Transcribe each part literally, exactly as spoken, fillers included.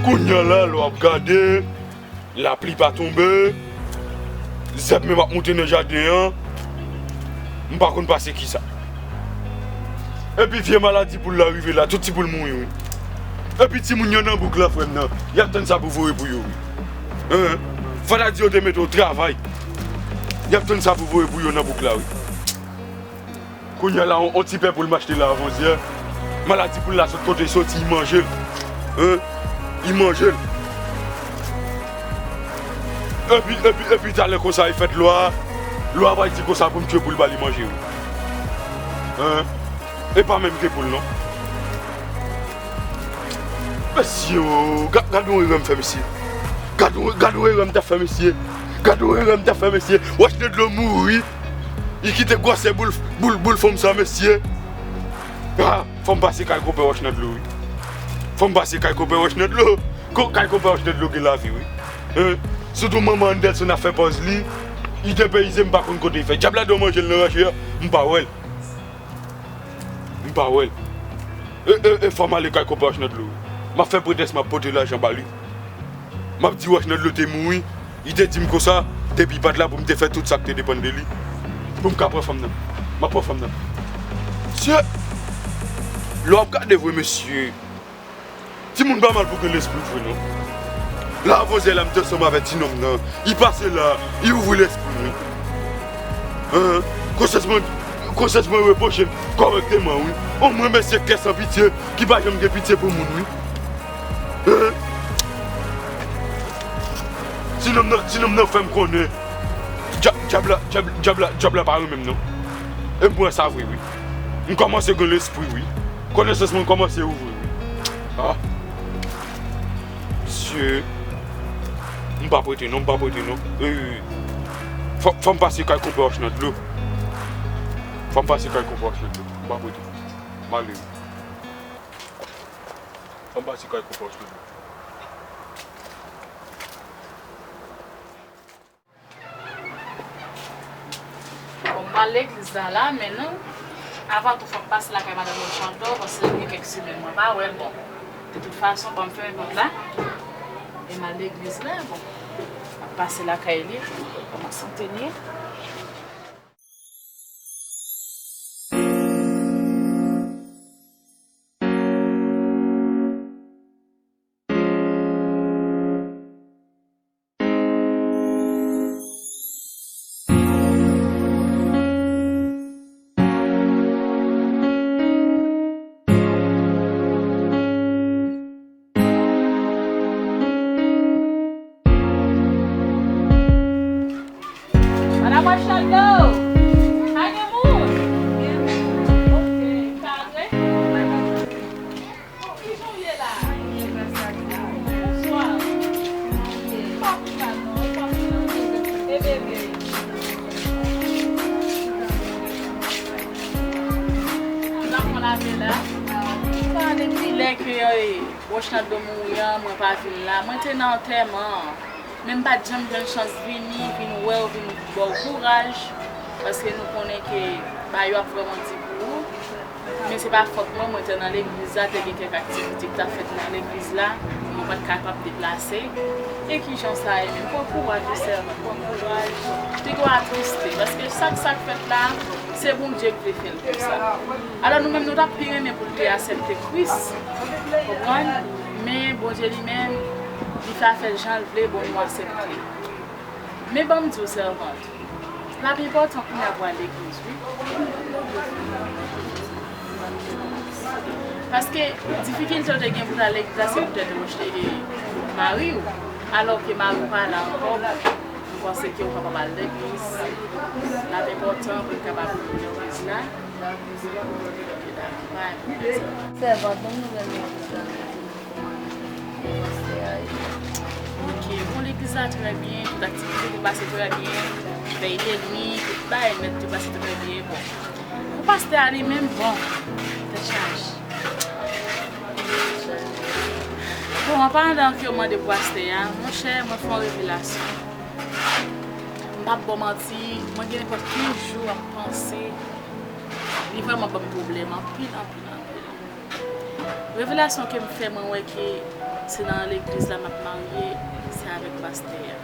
Kounye a la, lè w ap gade, lapli pa tonbe, zèb menm ap moute nan jaden an, m pa konn pase kisa. Epi vye maladi poul la rive la, tout ti poul mouri, wi. Epi timoun yo nan bouk la, frè m nan, y ap tann sa pou voye pou yo, wi. Hen? Fò ta di yo te mete w travay. Y ap tann sa pou voye pou yo nan bouk la, wi. Kounye a la, on, on ti pè poul m achte la avan yè. Maladi poul la sot kote l soti, y manje l. Hen? Y manje l. Epi, epi, epi talè konsa, y fèt lwa. Lwa pral di konsa pou m tchwe poul ba li manje, wi. Hen? E pa menm ke poul, non. Mesye, o, ga-, gad yon erè m fè, mesye. Gad yon, gad yon erè m ta fè, mesye. Gad yon erè m ta fè, mesye. Wòch nan dlo mouri. Li kite gwosè boul, boul, boul fanm sa, mesye. Ah, fò m pase kay konpè Wòch nan dlo, wi. Fò m pase kay konpè Wòch nan dlo. Ko-, kay konpè Wòch nan dlo gen lavi, wi. Hen? Sitou manman Anderson ap fè pòz li. Li depeyize, m pa konn kote l fè. Dyab la dwe manje l nan ranche a, m pa wè l. M pa wè l. E, e, e, fò m ale kay konpè Wòch nan dlo, wi. M ap fè pretèks, m ap pote lajan ba li. M ap di Wòch nan dlo te mouri. Li te di m konsa, depi l pa t la pou m te fè tout sa k te depann de li. Pou m ka pran fanm nan. M ap pran fanm nan. Mesye, lè w ap gade vre, mesye. Timoun pa mal pou gen lespri vre, non. La, avan yè la, m te ansanm avèk ti nonm nan. Li pase la, li ouvri lespri m, wi. Hen? Konsyans mwen, konsyans mwen repwoche m kòrèkteman, wi. O mwen, mesye, kè san pitye, ki pa janm gen pitye pou moun, wi. Hen? Ti nonm nan, ti nonm nan fè m konnen dya-, dyab la, dyab, dyab la, dyab la pa renmen m, non. E m wè sa vre, wi. M kòmanse gen lespri, wi. Konesans mwen kòmanse ouvri, wi. Ah. Mesye, m p ap rete, non, m p ap rete, non. E, fò, fò m pase kay konpè Wòch nan dlo. Fò m pase kay konpè Wòch nan dlo. M p ap rete. M ale, wi. Anba ti kay konpòs nou. Bon, m pral legliz la, la, men non. Avan tou, fòk m pase lakay madanm Rochandor, paske gen kèk semèn mwen pa wè l. Bon, de tout fason, ban m fèmen pòt la. E m al legliz la, bon. M ap pase lakay li, kòman sante li. Madan Wachaldo, pa gen moun? Oke, sa vre? Bon, kijan w ye la? Bonswa. Pa pou sa non, pa pou sa non. E bebe? Sa fon lave la? Sa depi lè ke, eh, Wòch nan dlo mouri an, mwen pa vin la. Mwen te nan antèman an. Men m pa t janm jwenn chans vini, vin wè w, vin ba w kouraj. Paske nou konnen ke bagay yo ap vrèman di pou ou. Men se pa fòt mwen, mwen te nan legliz la, te gen kèk aktivite ki t ap fèt nan legliz la. Mwen pa t kapab deplase. E kijan sa ye menm? Pran kouraj wi sèvant, pran kouraj. Piga w atriste, paske sa k, sa k fèt la, se Bondye ki vle fè l konsa. Alò nou menm nou t ap pi renmen pou l te aksepte Kris, konprann? Men Bondye li menm, li fè afè l jan l vle, bon nou aksepte. Men ban m di w sèvant, l ap enpòtan kounye a pou w al legliz wi. Paske difikilte w te gen pou w t al legliz la se poutèt ou rejte mari w, alò ke mari w pa la ankò. M panse ke w kapab al legliz. L ap enpòtan pou w kapab vin legliz la. Sèvant, bon nouvèl legliz la. Pastè a ye. Ok, bon, legliz la trè byen, tout aktivite te pase trè byen, vèy de nwi, tout bagay nèt te pase trè byen. Bon, pou pastè a li menm, bon, tèt chaje. Bon, an paran de ke w mande pou pastè a, monchè, mwen fè yon revelasyon. M p ap ba w manti, mwen gen nenpòt kenz jou ap panse. Li vrèman ban m pwoblèm anpil, anpil, anpil. Revelasyon ke m fè, mwen wè ke Se nan legliz la m ap marye, se avèk pastè a.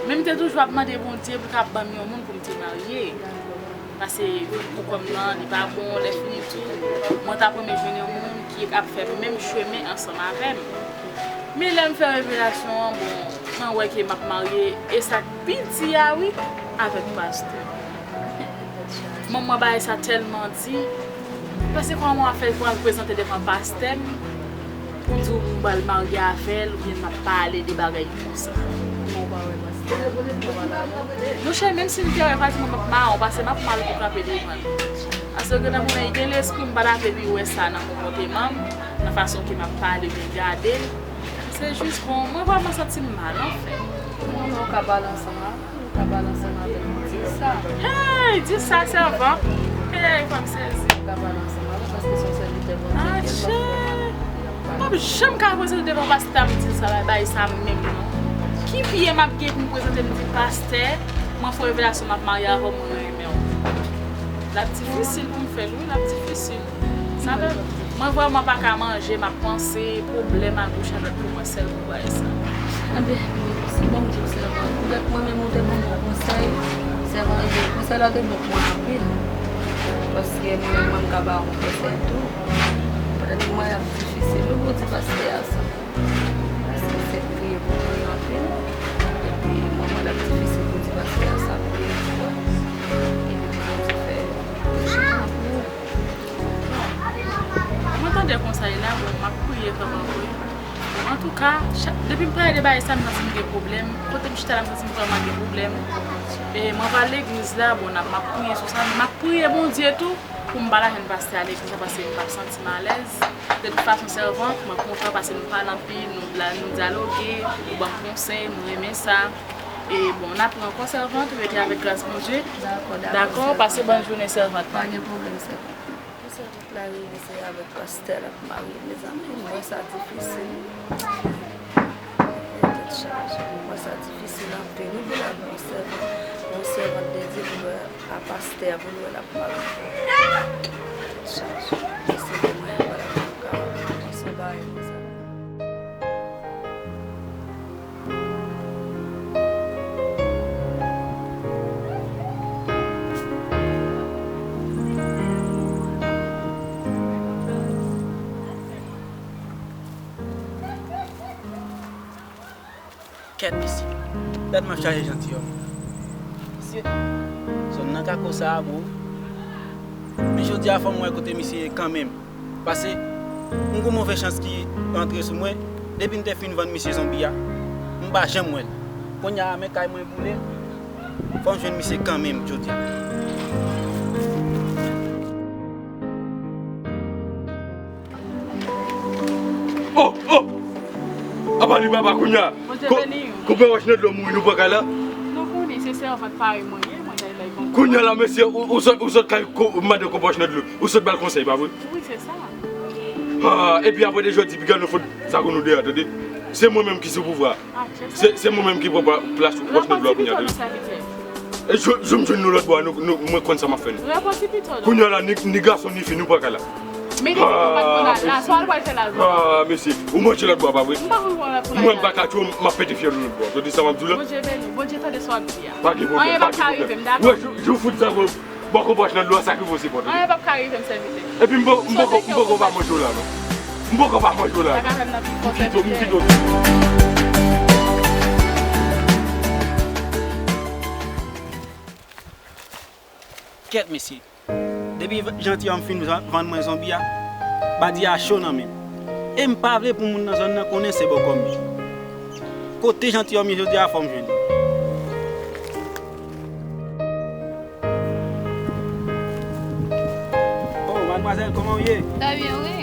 Men m te toujou ap mande Bondye pou l ka ban m yon moun pou m te marye. Paske kòm nan, li pa bon, lè fini tou, mwen t ap renmen jwenn yon moun ki ap fè menm chemen ansanm avè m. Men lè m fè revelasyon an, bon, mwen wè ke m ap marye, e sa k pi di a, wi, avèk pastè. Manman bagay sa tèlman di, paske kòman w ap fè pou al prezante devan pastè m, pou di w m pral marye avè l, oubyen m ap pale de bagay konsa. Monchè, menm si m te wè, pa di mwen m ap mawon, paske m ap mal pou kanpe devan l. Paske nan moman, gen lespri m pa t ap epi wè sa nan konpòteman m, nan fason ke m ap pale, oubyen gade l. Se jis, bon, mwen vrèman santi m mal, anfen. Mwen, mwen ka pale ansanm avè l. Ou ka pale ansanm avè l pou di sa. Hey, di sa, sèvant. Hey, fè m sezi. Ou ka pale ansanm avè l paske se yon sèvitè Bondye li ye, l p ap fè mal. M p ap janm ka prezante devan pastè a m di l sa, bay sa menm non. Ki pye m ap gen pou m prezante m di pastè, mwen fè revelasyon m ap marye avè w, mwen renmen w. L ap difisil pou m fè l, wi, l ap difisil. Sa vle, mwen vrèman pa ka manje, m ap panse pwoblèm a goch a dwat pou mwen sèl pou bagay sa. Enben, se bon, m di w sèvant. Poutèt mwen menm, ou te ban m yon konsèy, sèvant, enben, konsèy la te bon pou mwen anpil. Paske mwen menm, mwen, m ka ba w yon konsèy tou. Poutèt pou mwen, l ap difisil, wi, pou w di pastè a sa. Paske se priye pou priye anpil. Epi, mwen, mwen, l ap difisil pou di pastè a sa pou li, pou wè. Epi, pou Bondye fè yon chita pou ou. Mwen tande konsèy la, bon, m ap priye kanmenm, wi. Antouka, chak, depi m pale de bagay sa, m santi m gen pwoblèm. Kote m chita la, m santi m vrèman gen pwoblèm. E mwen pral legliz la, bon, n ap, m ap priye sou sa, men m ap priye Bondye tou pou m pa ta jwenn pastè a legliz la, paske m p ap santi m alèz. De tout fason, sèvant, mwen kontan paske nou pale anpil, nou, la, nou dyaloge, ou ban m konsèy, mwen renmen sa. E bon, n ap pran ankò sèvant, rete avèk gras Bondye. Dakò, dakò, dakò, sèvant. Pase bòn jounen, sèvant. Pa gen pwoblèm, sèvant. Pou sèvant la rive, se avèk pastè l ap marye, mezanmi, m wè sa difisil. Tèt chaje, m wè sa difisil anpil. Wi, pou l ap yon sèvant, yon sèvant de Dye, pou l wè a pastè a, pou l wè l ap marye. Tèt chaje. Mesye, mwen, mwen pa ka, se yon bagay konsa. Kèt mesye, tèt mwen ap chaje jantiyòm. Mesye, zòn nan kako sa a, bro. Men jodi a fò m wè kote misye ye kanmenm. Pase, m gon move chans ki antre sou mwen, depi m te fin vann misye zonbi a, m pa janm wè l. Kounye a, men kay mwen boule, fò m jwenn misye kanmenm jodi a. Oh, oh! Apa li papa kounye a? Bondye beni w. Koupe wòch nan dlo mouri nou pran kay la. Nou konnen se sèvant parèy mwen ye, mwen ta lè konprann. Kounye a la, mesye, ou, ou sot, ou sot kay ko-, madan koupe wòch nan dlo. Ou sot ba l konsèy, pa vre? Wi, se sa. Ah, epi apre de jodi, piga nou fout sa kou nou deyò, tande? Se mwen menm ki sou pouvwa. Ah, se sa. Se, se mwen menm ki pran pa-, plas wòch nan dlo a kounye a, tande? E jou, jou m jwenn nou lòt bò a, nou, nou, mwen konn sa m ap fè nou. Kounye a la, ni, ni gason, ni fi, nou pran kay la. Men ki sa w pa t konn al la, sa w al pral fè la, Zouka? Ah, mesye, ou manje lòt bò a, pa vre? M pa konn pran lòt bò a. Mwen, m pa ka tchwe w, m ap pete fyèl ou lòt bò a. Tande sa m ap di w la? Bondye beni w. Bondye tande sa w ap di a. Pa gen pwoblèm, pa gen pwoblèm. Anyen p ap ka rive m, dakò? Wè, jou, jou fout sa, bro. Bò kòb wòch nan dlo a, sa ki posib, tande? Anyen p ap ka rive m, sèvitè. Epi m po-, m poko, m poko pa manje w la, non. M poko pa manje w la. Sa ka fè m nan pi fò, sèvitè. M kite w, m kite w. Kèt, mesye. Depi v-, jantiyòm fin va-, vann mwen zonbi a, badi a cho nan men m. E m pa vle pou moun nan zòn nan konnen se bòkò m ye. Kote jantiyòm ye jodi a, fò m jwenn li. Oh, madmwazèl, kòman w ye? Trè byen, wi.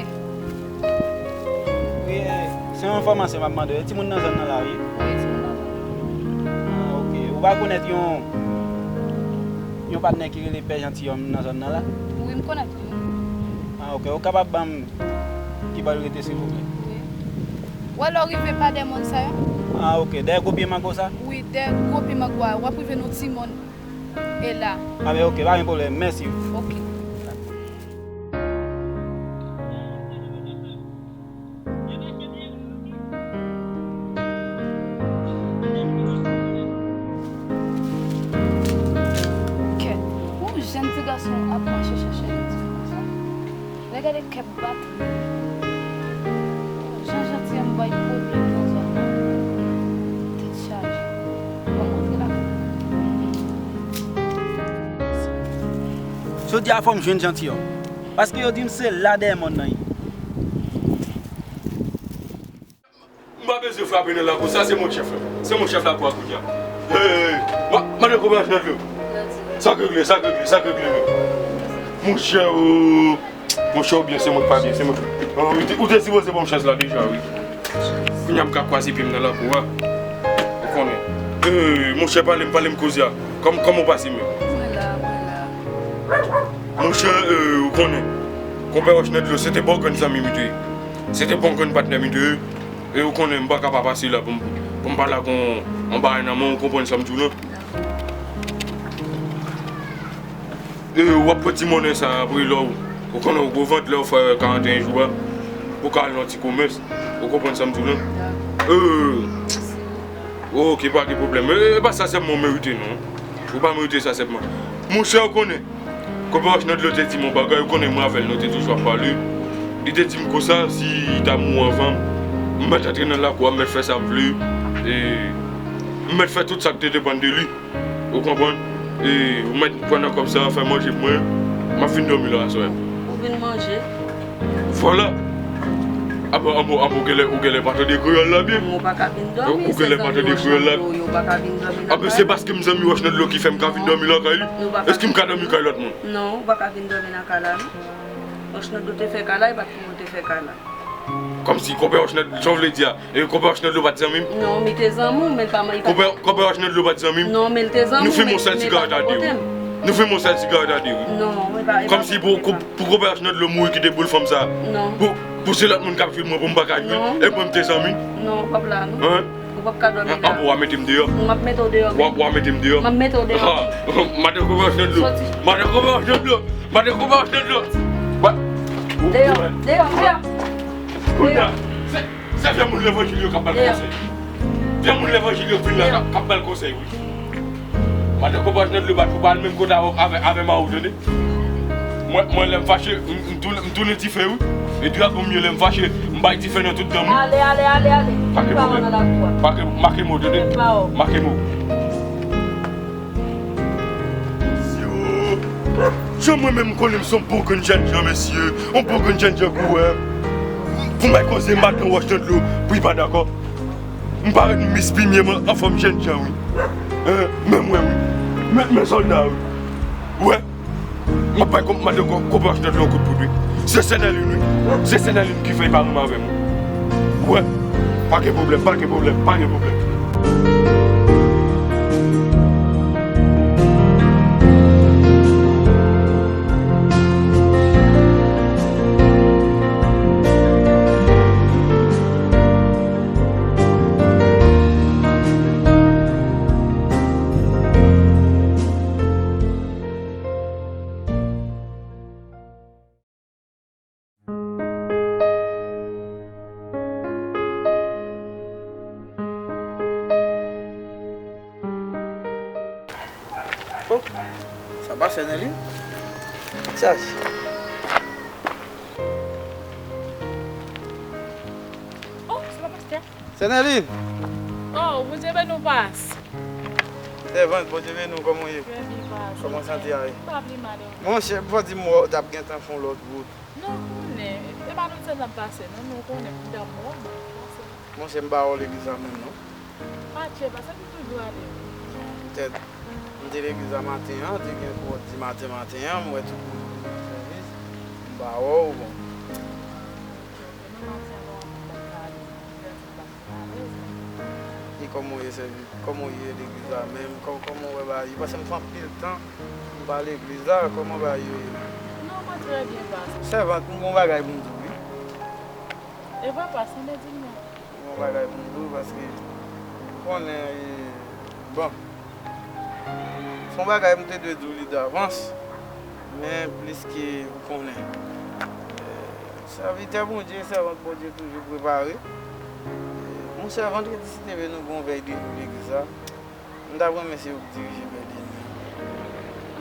Wi, eh, se yon enfòmasyon m ap mande w. E timoun nan zòn nan la, wi? Wi, timoun nan zòn nan. Ah, ok. Ou pa konèt yon, yon patnè ki rele Pè Jantiyòm nan zòn nan la? Wi, m konèt li. Ah, ok. Ou kapab ban m ki bò l rete, silvouplè? Wi. Ou wè lè w rive pa dèyè mòn sa yo? Ah, ok. Dèyè gwo pye mango sa? Wi, dèyè gwo pye mango a. W ap rive nan yon ti mòn. E la. Ah, ben, ok, pa gen pwoblèm. Mèsi. Ok. Kè m bat. Jan Janti an bay pwoblèm nan zòn nan. Tèt chaje. Ban m rantre lakay. Jodi a fò m jwenn Janti an. Paske yo di m se la dèyè mòn nan ye. M pa bezwen frape nan lakou, sa se mwen k chèf la. Se mwen k chèf lakou a kounye a. Hey, ma, madan Koperasyon Dlo. Sa k regle, sa k regle, sa k regle menm. Monchè, oh, monchè, oubyen se mwen k pa byen, se mwen. Oh, ou te, ou te sipoze ban m chans la deja, wi. Kounye a m ka kwaze pye m nan lakou a. Ou konnen. Hey, monchè, pale m, pale m koze a. Kòm, kòman w pase menm? Mwen la, mwen la. Monchè, euh, ou konnen. Konpè Wòch nan Dlo, se te bon grenn zanmi m te ye. Se te bon grenn patnè m te ye. E ou konnen m pa ka pa pase la pou m, pou m pa lage yon, yon bagay nan men w, ou konprann sa m di w lan. E w ap pran ti monnen sa apre lè w, ou konnen w gwo vant lè w fè karanteyen jou a, pou w ka al nan ti komès, ou konprann sa m di w lan. E, oke, pa gen pwoblèm. E, e pa sa sèlman w merite non. Ou pa merite sa sèlman. Monchè, ou konnen. Konpè Wòch nan Dlo te di m yon bagay, ou konnen mwen avè l nou te toujou ap pale. Li te di m konsa, si ta mouri anvan m, m mèt antre nan lakou a, m mèt fè sa m vle. E m mèt fè tout sa k te depann de li. Ou konprann? E ou mèt pran nan kòb sa, fè manje pou mwen. M ap vin dòmi la aswè a. Ou vin manje? Vwala. Apa, apa, apa, ou genlè, ou genlè pa tande kreyòl la byen? Ou pa ka vin dòmi, ou genlè pa tande kreyòl la. Ou pa ka vin dòmi nan kay. Apa, se paske m zanmi Wòch nan Dlo ki fè m ka vin dòmi lakay li? Èske m ka dòmi kay lòt moun? Non, ou pa ka vin dòmi nan kay la, non. Wòch nan Dlo te fè kay la, e pa t pou ou l te fè kay la. Kòmsi konpè Wòch nan Dlo, sa w vle di a? E konpè Wòch nan Dlo pa t zanmi m? Non, mi te zanmi w, men l pa, li pa. Konpè, konpè Wòch nan Dlo pa t zanmi m? Non, men l te zanmi w, men, men l pa te pote m. Nou fimen yon sèl sigarèt a de, wi. Nou fimen yon sèl sigarèt a de, wi. Non, e pa, e pa. Kòmsi pou, pou, pou konpè Wòch nan Dlo mouri kite boul fanm sa. Non. Pou, pou se lòt moun k ap jwi l mwen pou m pa ka jwi l. Non. E mwen m te zanmi l? Non, w p ap la, non. Hein? Ou p ap ka dòmi la. An, an, w a mete m deyò. M ap mete w deyò menm. W a, w a mete m deyò. M ap mete w deyò. Ah, madan konpè Wòch nan Dlo. Sòti. Madan konpè Wòch nan Dlo. Madan konpè Wòch nan Dlo. Deyò, deyò, deyò. Kounye a, se, se vye moun levanjil yo k ap ba l konsèy. Vye moun levanjil yo k vin la k ap, k ap ba l konsèy, wi. Madan konpè Wòch nan Dlo, pa tou pa al menm kote avè, avè, avè mari w, tande. Mwen, mwen, lè m fache, m, m tou, m tounen dife, wi. E drapo m ye lè m fache, m bay dife nan tout dan m, wi. Ale, ale, ale, ale. Pa gen pwoblèm. Pa gen, make mo, tande. Make mo. Mesye, jan mwen menm m konnen m se yon bon grenn jènjan, mesye. Yon bon grenn jènjan kourè. Pou m bay koze madan Wòch nan Dlo, pou li pa dakò. M parèt m mispimye m anfòm jènjan, wi. Hein, men mwen, wi. Men, men sòlda, wi. Wè. M ap bay kòm madan konpè Wòch nan Dlo yon kout poud, wi. Se Sènèlin, wi. Se Sènèlin ki fè l pa renmen avè m. Wè. Pa gen pwoblèm, pa gen pwoblèm, pa gen pwoblèm. Oh, sa pa Sènèlin? Chaje. Oh, se pa pastè? Sènèlin! Oh, Bondye beni w, pas. Sèvant, Bondye beni w, kòman w ye? Trè byen, pas. Kòman sante a ye? M pa pi mal, e ou? Monchè, fò di m w t ap gentan fè yon lòt wout. Non, ou konnen, e pa menm sa n ap pase, non, men ou konnen, m damou, m pase. Monchè, m pa wè w legliz la menm, non. Patche, pas, m toujou ale. Poutèt, m te legliz la maten an, te gen kou di maten maten an, m wè tout moun ap nan sèvis, m pa wè w, bon. E kòman w ye, sèvi-, kòman w ye legliz la menm? Kò-, kòman w wè bagay yo? Paske m fè anpil tan m pa legliz la, kòman bagay yo ye menm? Non, mwen trè byen, pas. Sèvant, m gon bagay pou m di w, wi. E vre, pas, anben di m non. M gon bagay pou m di w, paske, ou konnen, e, bon. Se yon bagay m te dwe di w li davans, men pliske ou konnen, eh, sèvitè Bondye, sèvant Bondye toujou prepare. Eh, monchè, vandredi si Dye vle nou gen yon vèy de nou legliz la. M t ap renmen se ou k dirije vèy de nou.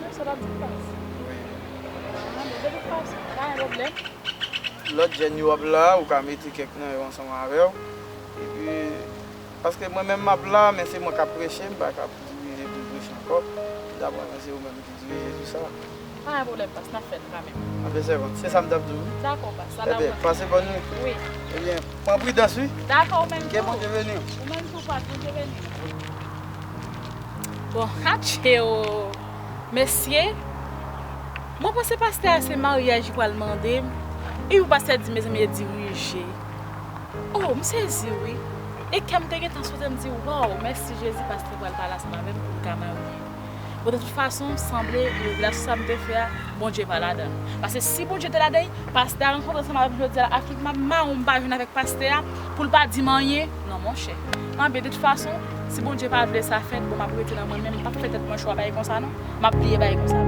An, sa w ap di m, pas? Wi. Ah, bon, de tout fason, pa gen pwoblèm. Lòt jèn yo ap la, ou ka mete kèk nan yo ansanm avè w. Epi, paske mwen menm m ap la, men se mwen k ap preche, m pa ka dirije pou preche ankò. Daprè mwen, se ou menm ki dirije tout sa. Pa gen pwoblèm, pas, n ap fè l kanmenm. Anben, sèvant, se sa m t ap di w, wi. Dakò, pas, sa n ap wè. Ebyen, pase bòn nwit. Wi. Ebyen, pran pridans, wi. Dakò, ou menm tou. Ke Bondye beni w. Ou menm tou, pas, Bondye beni w. Bon, atcheo, mesye, mwen panse pastè a se maryaj li pral mande m. Epi pastè di, mezanmi, e dirije. Oh, m sezi, wi. E kè m te gentan sote, m di, waw, mèsi Jezi, pastè pral pale ansanm avè m pou m ka marye. Bon, de tout fason, sanble, revelasyon sa m te fè a, Bondye pa ladan l. Paske si Bondye te ladan l, pastè a rankontre ansanm avè m jodi a, ak tout mawon m pa jwenn avèk pastè a, pou l pa di m anyen, non, monchè. Anben, de tout fason, si Bondye pa vle sa fèt, bon, m ap rete nan mwen menm, m p ap fè tèt mwen cho a bay konsa, non. M ap bliye bay konsa.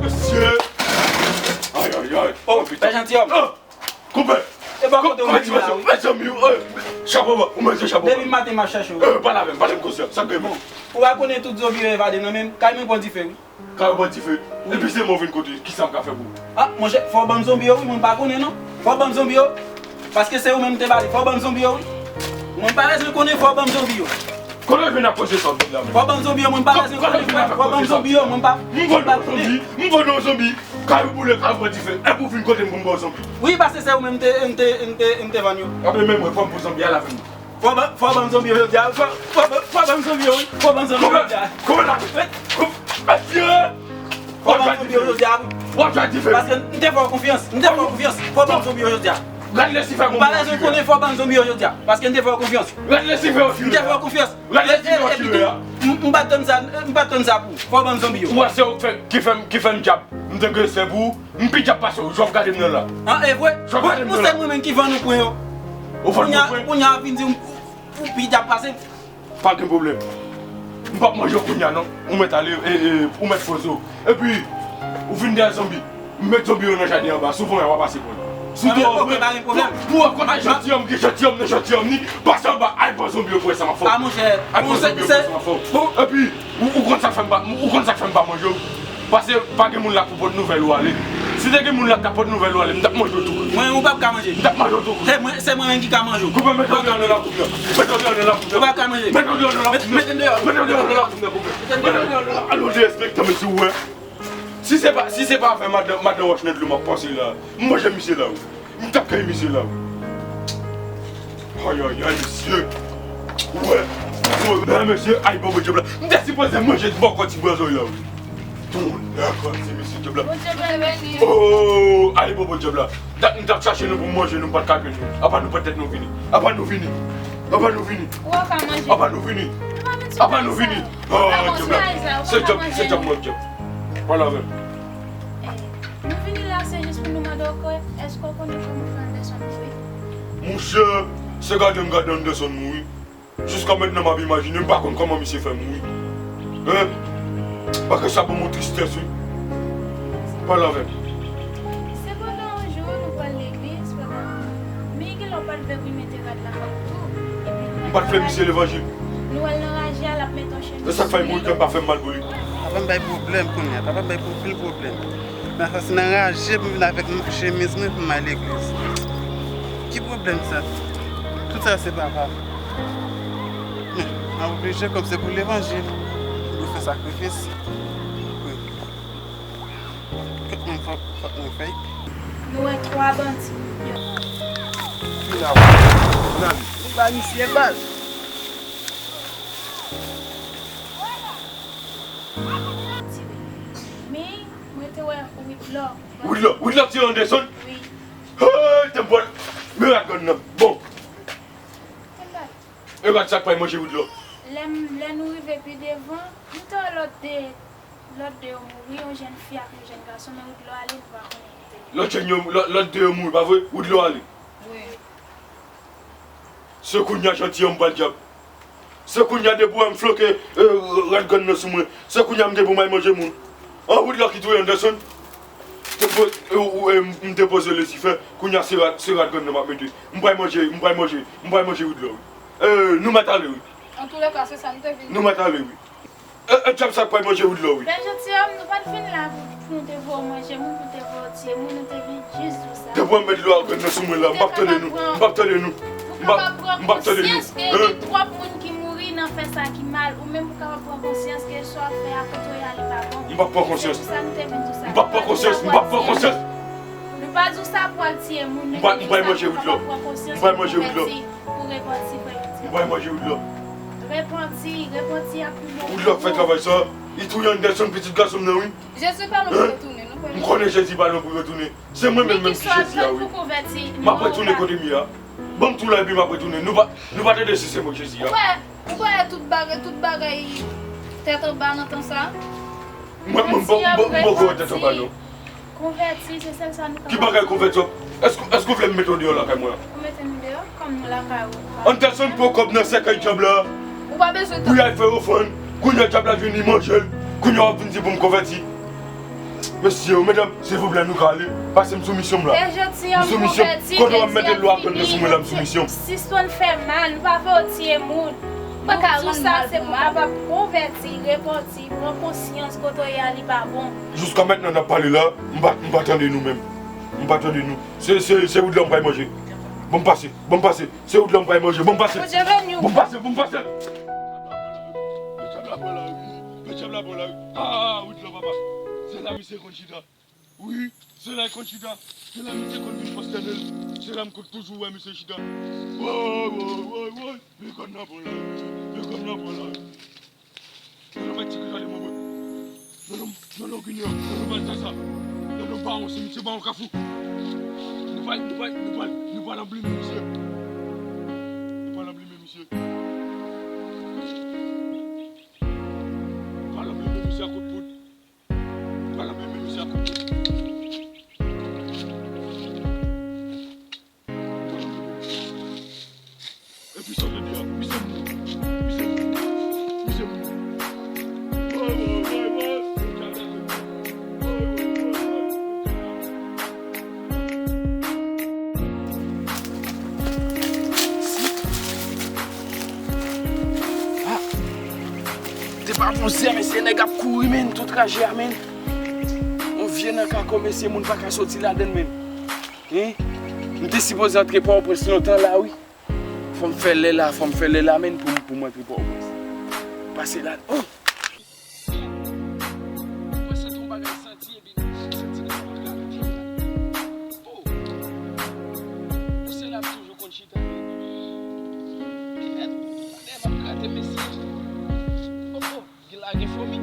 Mesye! Ay, ay, ay. Oh, pè janti, òm. Koupe! E pa kote w vin la, wi. Mezanmi, eh, chapo ba, ou manje chapo ba. Depi maten m ap chache w. Eh, pale avè m, pale m konsa, sa k gen? Bon, ou pa konnen tout zonbi yo evade nan men m, kay mwen pran dife, wi. Kay ou pran dife? Epi se mwen vin kote, kisa m ka fè pou ou? Ah, monchè, fò w ban m zonbi yo, wi, mwen pa konnen non. Fò w ban m zonbi yo. Paske se ou menm te pale, fò w ban m zonbi yo, wi. Mwen pa bezwen konnen, fò w ban m zonbi yo. Kote w vin ak koze sa w vin la menm? Fò w ban m zonbi yo, mwen pa bezwen konnen, frè. Fò w ban m zonbi yo, mwen pa, mwen pa konnen. M vann yon zonbi, m vann yon zonbi. Kay ou boule, kay ou pran dife. Epi w vin kote m pou m ba w zonbi. Wi, paske se ou menm m te, m te, m te, m te vann yo. Anben, men mwen, fò m pou zonbi a, al avè m. Fò ban, fò ban m zonbi yo jodi a. Fò, fò, fò ban m zonbi yo, wi. Fò ban m zonbi yo jodi a. Koupe, koupe la. Koupe, mesye. Fò ban m zonbi yo jodi a, wi. W ap jwe dife. Paske m te fè w konfyans. M te fè w konfyans. Fò ban m zonbi yo jodi a. Gad lesifè. M pa bezwen konnen, fò ban m zonbi yo jodi a. Paske m te fè w konfyans. Gad lesifè. M te fè w konfyans. Gad lesifè. Epi tou, m, m pa t tann sa, m pa t tann sa pou ou. Fò ban m zonbi yo. Ou wè se ou k fè, ki fè m, ki fè m djab. M te gen respè pou ou. M pi djab pase w, jan w ap gade m nan la. An, e vre? Jan w ap gade m nan la. Bon, se mwen menm ki vann ou pwen yo. Ou vann mwen pwen? Kounye a, kounye a w ap vin di m ou, ou pi djab pase m. Pa gen pwoblèm. M p ap manje w kounye a non. Ou mèt ale, e, e, ou mèt poze w. Epi, ou vin dèyè zonbi. M met zonbi yo nan jaden anba. Si w voye a, w a pase pran. Si w te... Ok, pa gen pwoblèm. Pou w wè kòman janti an m gen, janti an m nan janti an m ni, pase anba, al pran zonbi yo pou wè sa m ap fè w. Ah, monchè. Al pran zonbi yo pou wè sa m ap fè w. Epi, Ou, ou konn sa k fè m pa, ou konn sa k fè m pa manje w? Paske pa gen moun la k pou pot nouvèl ou ale. Si te gen moun la k ta pot nouvèl ou ale, m t ap manje w tou. Mwen, ou p ap ka manje. M t ap manje w tou. Se mwen, se mwen menm ki ka manje w. Koupe, mete w deyò nan lakoup nan. Mete w deyò nan lakoup nan. Ou p ap ka manje. Mete w deyò nan lakoup nan, koupe. Mete w deyò nan lakoup nan, koupe. Mete w deyò nan lakoup nan. Al ou derespektan, mesye, ou wè. Si se pa, si se pa avè madan, madan Wòch nan dlo m ap panse la, m manje misye la, wi. M t ap kay misye la, wi. Ay, ay, ay, mesye. Ou wè, ou wè, mesye, ay, bobo djab la. M te sipoze manje bòkò ti bwazòy la, wi. Tonnè kraze, mesye, djab la. Bondye beni w. Oh, ay, bobo djab la. Dat m t ap chache nou pou manje, nou pa t ka jwenn nou. Apa nou pran tèt nou vini. Apa nou vini. Apa nou vini. Ou pa ka manje. Apa nou vini. Apa nou vini. Oh, djab la. Se djab, se djab mwen, djab. Pale avè m. Nou vini la, se jis pou nou mande w, èske w konnen kòman fè Anderson mouri? Monchè, se gade m gade Anderson mouri. Jiska mentnan m ap imajine, m pa konn kòman misye fè mouri. Hein? Paske sa ban m yon tristès, wi. Pale avè m. Se pandan yon jou, nou pral legliz, pandan, men gen lè w pa t vle pou l mete rad la kòm tou. Epi nou... M pa t fè misye levanjil. Nou wè l nan raje a, l ap mete yon chemiz. E sa k fè l mouri, kè m pa fè m mal pou li. Papa m bay pwoblèm kounye a, papa m bay anpil pwoblèm. Men sa se nan raje pou m vin avèk chemiz mwen pou m al legliz. Ki pwoblèm sa? Tout sa se papa. Men, m ap oblije, kòm se pou levanjil, m dwe fè sakrifis. Wi. Kèt mwen, fòk, fòk mwen fè. Nou wè twa bandi. Yo. Vin la, vin la. Ou ba misye bal. Men, mwen te wè Widlò. Widlò, Widlò tire Anderson? Wi. Hey, te m pral. Men rad grann nan. Bon. E rad sa k pral manje Widlò. Lè m, lè nou rive pi devan, m te wè lòt de, lòt de yo mouri, yon jèn fi ak yon jèn gason, men Widlò ale, nou pa konnen kote l ye. Lòt jèn yo, lòt, lòt de yo mouri, pa vre? Widlò ale. Wi. Se kounye a janti an m pral djab. Se kounye a depi w wè m floke, eh, rad grann nan sou mwen. Se kounye a m gen pou m al manje moun. An Widlò ki touye Anderson. Te po-, eh, ou, eh, m, m te poze Lisifè. Kounye a se rad, se rad grann nan m ap mete. M pral manje, m pral manje, m pral manje Widlò, wi. Eh, nou mèt ale, wi. Antoulèka, se sa nou te vin. Nou mèt ale, wi. E, e, dyab sa k pral manje woodlaw, wi. Pè Jantiyòm, nou pa t vin la pou, pou nou te voye w manje moun, pou nou te voye w tiye moun, nou te vin jis di w sa. Depi w mèt dlo a grenn nan sou mwen la, m p ap tande nou. M p ap tande nou. M p ap, m p ap tande nou. Pou kapab pran konsyans ke gen twòp moun ki mouri nan fè sa ki mal, ou menm pou kapab pran konsyans ke sa w ap fè a kote w ye a li pa bon. M p ap pran konsyans. Se pou sa nou te vin di w sa. M p ap pran konsyans. M p ap pran konsyans. Nou pa di w sa pou al tiye moun, men nou di w sa pou kapab pran konsyans, pou konvèti, pou repanti vrèman. M pral manje woodlaw. M pral manje woodlaw. Repanti, repanti a pi bon. Woodlaw k fè travay sa. Li touye Anderson, pitit gason m nan, wi. Jezi pa lwen pou retounen, nou konnen. M konnen Jezi pa lwen pou retounen. Se mwen menm menm ki Jezi a, wi. M ap retounen kote m ye a. Ban m tou la epi m ap retounen. Nou pa, nou pa tande si se mwen Jezi a. Ou kwè, ou kwè tout bagay, tout bagay tèt anba nan tan sa? Mwen, mwen, mwen, mwen, mwen poko wè tèt anba, non. Konvèti, se sèl sa nou kapab. Ki bagay konvèti? Èske, èske w vle m mete w deyò lakay mwen an? Ou mete m deyò? Kòm nou lakay ou. Anderson pran kòb nan sèkèy djab la. Ou pa bezwen pou y al fè ofrann. Kounye a djab la vini manje l. Kounye a w ap vin di pou m konvèti. Mesye, medam, silvouplè, nou ka ale. Pase m sou misyon m la. M sou misyon. Kote w ap mete dlo a grenn nan sou mwen la, m sou misyon. Sispann fè mal, nou pa vle w tiye moun. Nou di w sa, se pou w kapab konvèti, repanti, pran konsyans kote w ye a, li pa bon. Jiska mentnan n ap pale la, m pa, m pa tande nou menm. M pa tande nou. Se, se, se woodlaw m pral manje. Ban m pase, ban m pase. Se woodlaw m pral manje. Ban m pase. Bondye beni w. Ban m pase, ban m pase. Met djab la bò la, wi. Met djab la bò la, wi. Ah, woodlaw papa. Se la misye konn chita. Wi, se la l konn chita. Se la misye konn vin pwostène l. Se la m konn toujou wè misye chita. Woy, woy, woy, woy. Men kòb nan pran la, wi. Men kòb nan pran la, wi. Nan non mèt ti gade mwen, mwen. Nan non, nan non Ginyò, nan non Baltazar, nan non Bawon, se misye Bawon Kafou. Nou pral, nou pral, nou pral, nou pral anblime misye. Nou pral anblime misye. Nou pral anblime misye a kout poud. Nou pral anblime misye a kout poud. Epi sa w tande a, misye moun, misye moun, misye moun. Woy, woy, woy, woy. Woy, woy, woy, woy. Ah. Te pa bon zè, mesye, nèg ap kouri, men, tout raje a, men. Yon vye nan kako, mesye, moun pa ka soti ladann, men. Hein? M te sipoze antre Pòtoprens lontan la, wi. Fò m fè lè la, fò m fè lè la, men, pou, pou m antre Pòtoprens. Pase la. Oh! Mwen santi yon bagay santi, epi m santi nan kòd la, men. Oh! Ou se la m toujou konn chita, men. Kèt, gade m ap grate, mesye. Oh, oh! Gen la gen fomi.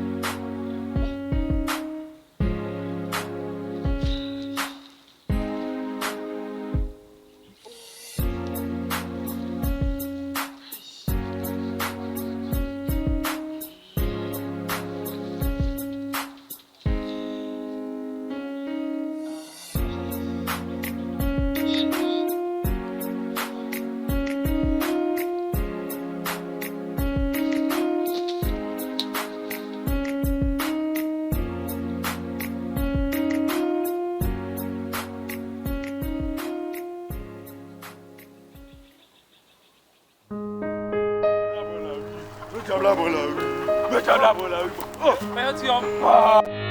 Met djab la bò la, wi. Met djab la bò la, wi. Oh! Pè Jantiyòm. Ah!